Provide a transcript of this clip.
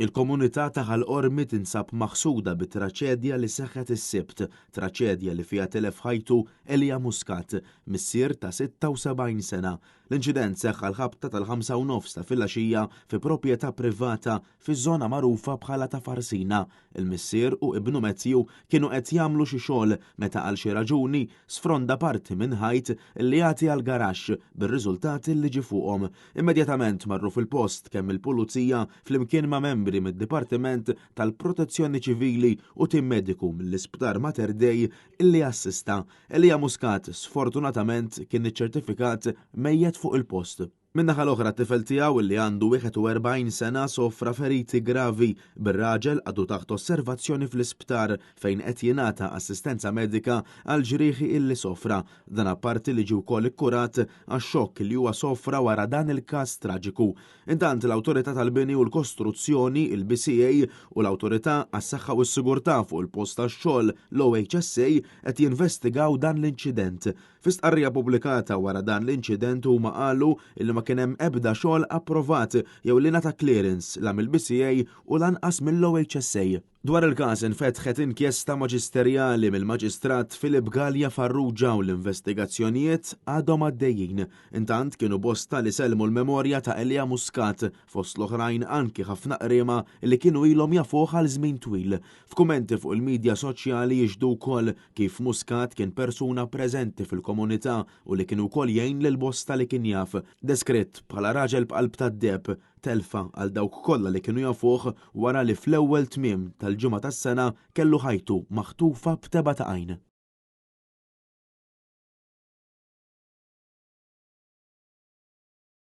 Il-komunità ta' Ħal Qormi tinsab maħsuda bit-traċedja li seħħet is-Sibt, traċedja li fiha tilef ħajtu Elia Muscat, missier ta' 76 sena. L-inċident seħħ għall-ħabta tal-ħamsa u nofs ta' filgħaxija fi proprjetà privata fiż-żona magħrufa bħala ta' Farsina. Il-missier u ibnu Matthew kienu qed jagħmlu xi xogħol meta għal xi raġuni sfronda parti minn ħajt li jagħti għall-garaxx bir-riżultat li ġie fuqhom. Immedjatament marru fil-post kemm il-Pulizija flimkien ma' membri mid-Dipartiment tal-Protezzjoni Ċivili u tim mediku mill-Isptar Mater Dei illi assista. Elia Muscat sfortunatament kien iċċertifikat mejjet fuq il-post. Min-naħa l-oħra t-tifel tiegħu li għandu 41 sena sofra feriti gravi bir-raġel għadu taħt osservazzjoni fl-isptar fejn qed jingħata assistenza medika għal ġrieħi illi sofra. Dan apparti li ġie wkoll ikkurat għax-xokk li huwa sofra wara dan il-każ traġiku. Intant l-Awtorità tal-Bini u l-Kostruzzjoni, il-BCA, u l-Awtorità għas-Saħħa u s-Sigurtà fuq il-Post tax-Xogħol, l-OHSA, qed jinvestigaw dan l-inċident. Fi stqarrija pubblikata wara dan l-inċident huma qalu li ma kien hemm ebda xogħol approvat jew li ngħata clearance la mill-BCA u lanqas mill-OHSA. Dwar il-każ infetħet inkjesta maġisterjali mill-Maġistrat Philip Galea Farrugia u l-investigazzjonijiet għadhom għaddejjin. Intant kienu bosta li sellmu l-memorja ta' Elia Muscat, fost l-oħrajn anki ħafna qriema li kienu ilhom jafuh għal żmien twil. F'kumenti fuq il-midja soċjali jixhdu wkoll kif Muscat kien persuna preżenti fil-komunità u li kien ukoll jgħin lil bosta li kien jaf. Deskritt bħala raġel b'qalb tad-deheb, telfa għal dawk kollha li kienu jafuh wara li fl-ewwel tmiem tal-ġimgħa tas-sena kellu ħajtu maħtufa b'tebgħa ta' għajn.